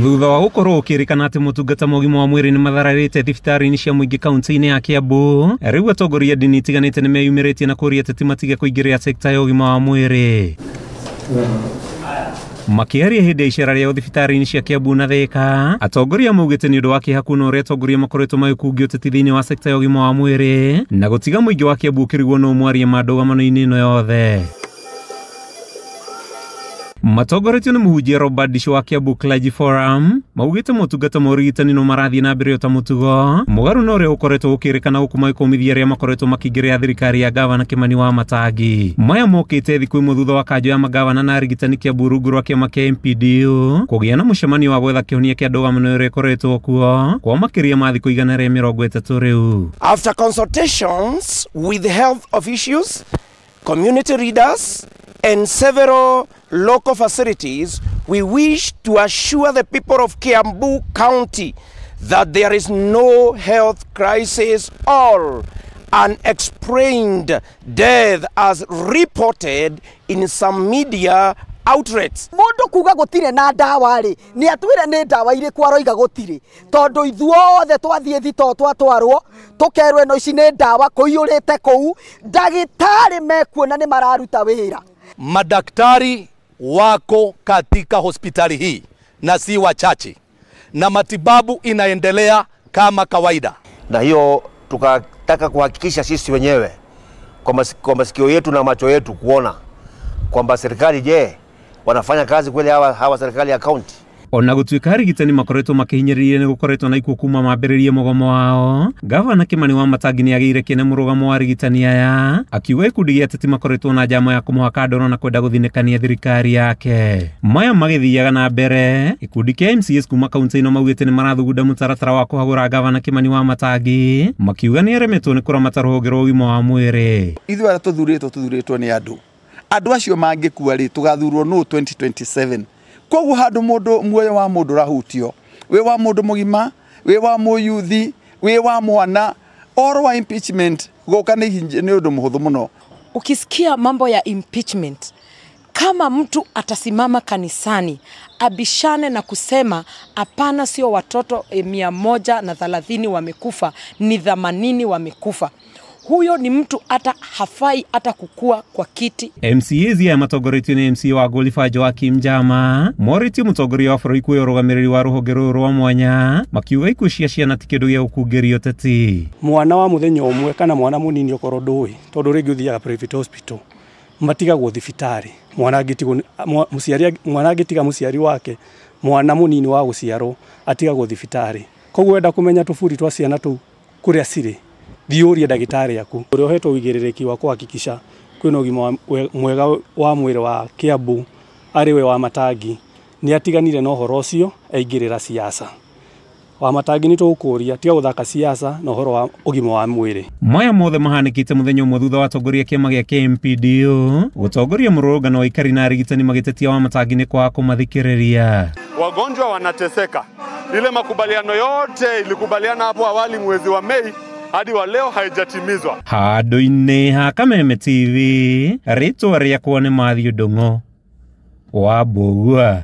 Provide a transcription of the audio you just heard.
Thutha wa gukorwo ukirikana ati motungata ma ũgima wa mwĩrĩ nĩ mathararĩte thibitarĩ-inĩ cia mũingĩ kaunti-inĩ ya Kiambu, rĩu atongoria ndini itiganĩte nĩ meyumĩrĩtie na kũria ateti matige kũingĩrĩra sekta ya ũgima wa mwĩrĩ. Makĩaria hĩndĩ ya icera rĩao thibitarĩ-inĩ cia Kiambu na Thika, atongoria maugĩte nĩ ũndũ wa kĩeha kuona ũrĩa atongoria makoretwo magĩkungio ũteti thĩinĩ wa sekta ya ũgima wa mwĩrĩ na gũtiga mũingĩ wa Kiambu ũkĩrigwo no mwarie ma ndũgamano-inĩ ĩno yothe. Matongoretio nĩ mũhunjia Robert Disho wa Kiambu Clergy Forum, maugĩte motungata ma ũrigitani no marathiĩ na mbere ota mũtugo mũgarũ na ũrĩa ũkoretwo ũkĩrĩkana gũkũ magĩkũmithia arĩa makoretwo makĩingĩrĩra thirikari ya gavana Kimani wa Matangi. Maya mokĩte thikũ ĩmwe thutha wa kanjũ ya magavana na arigitani Kiambu rungu rwa kĩama kĩa MPDU kũgĩa na mũcemanio wa gwetha kĩhonia kĩa ndũgamano ĩrĩa ĩkoretwo kuo kwa makĩria ma thikũ 130 rĩu. After consultations with health officials, community leaders and several local facilities, we wish to assure the people of Kiambu County that there is no health crisis or unexplained death as reported in some media outlets. Mundu kuga gutire na ndawa ri ni atwire ni ndawa iriku aroiga gutire tondu ithuothe twathie thito twatwarwo tukerwe no ici ni ndawa kuiyurite kuu ndagitari mekuona ni mararuta wira. Madaktari wako katika hospitali hii na si wachache, na matibabu inaendelea kama kawaida. Na hiyo tukataka kuhakikisha sisi wenyewe kwa masikio yetu na macho yetu kuona kwamba serikali, je, wanafanya kazi kweli hawa serikali ya county? Ona gũtuĩka arigitani makoretwo makĩhinyĩrĩria nĩ gũkoretwo na ikuũ kuma mambĩrĩrie mũgomo wao, gavana Kimani wa Matangi nĩ agĩire kĩene mũrũgamo wa arigitani aya, akiuga gĩkundi gĩa ateti makoretwo na njama ya kũmũhaka ndoro na kwenda gũthinĩkania thirikari yake. Maya magĩthiaga na mbere, gĩkundi kĩa MCAs kuma kaunti ĩno maugĩte nĩ marathugunda mũtaratara wa kũhagũra gavana Kimani wa Matangi, makiuga nĩ aremetwo nĩ kũramata rũhonge rwa ũgima wa mwĩrĩ. Ithuĩ arĩa tũthurĩtwo nĩ andũ, andũ acio mangĩkua rĩ, tũgathurwo nũ 2027? Koguo handu mundu muoyo wa mundu rahutio, wi wa mundu mugima, wi wa muyuthi, wi wa mwana, oro wa impeachment guka ni undu muhuthu muno. Ukisikia mambo ya impeachment, kama mtu atasimama kanisani abishane na kusema hapana, sio watoto 130 wamekufa, ni 80 wamekufa, huyo ni mtu hata hafai hata kukua kwa kiti. MCAs ya matongoretio nĩ MC wa Golifa Joakim Njama morĩtie mũtongoria wa bũrũri kuoya ũrũgamĩrĩri wa rũhonge rũrũ rwa mwanya, makiuga ikuũ cia ciana ti kĩndũ gĩa gũkungĩrio ũteti. Mwana wa mũthenya ũmwe kana mwana mũnini okorwo ndũĩ, tondũ rĩngĩ ũthiaga private hospital, matigagwo thibitarĩ. Mwana angĩtiga mũciari wake, mwana mũnini wa gũciarwo atigagwo thibitarĩ. Koguo wenda kũmenya tũburi twa ciana tũu kũrĩa cirĩ, thiũrie ndagĩtarĩ aku ũrĩa ũhetwo ũigĩrĩrĩki wa kũhakikisha kwĩna ũgima mwega wa mwĩrĩ wa Kiambu arĩ we wa Matangi nĩ atiganire na ũhoro ũcio aingĩrĩra siasa. Wa Matangi nĩ tũgũkũria tiga gũthaka siasa na ũhoro wa ũgima wa mwĩrĩ. Maya mothe mahanĩkĩte mũthenya ũmwe thutha wa atongoria kĩama gĩa KMPDU gũtongoria mũrũrũngano wa aikari na arigitani magĩtetia wa Matangi nĩ kwaga kũmathikĩrĩria. Wagonjwa wanateseka. Ile makubaliano yote ilikubaliana hapo awali mwezi wa Mei hadi wa leo haijatimizwa. Handũ-inĩ ha Kameme TV, rĩtwa rĩakwa nĩ Matthew Ndung'u wa Mbũgua.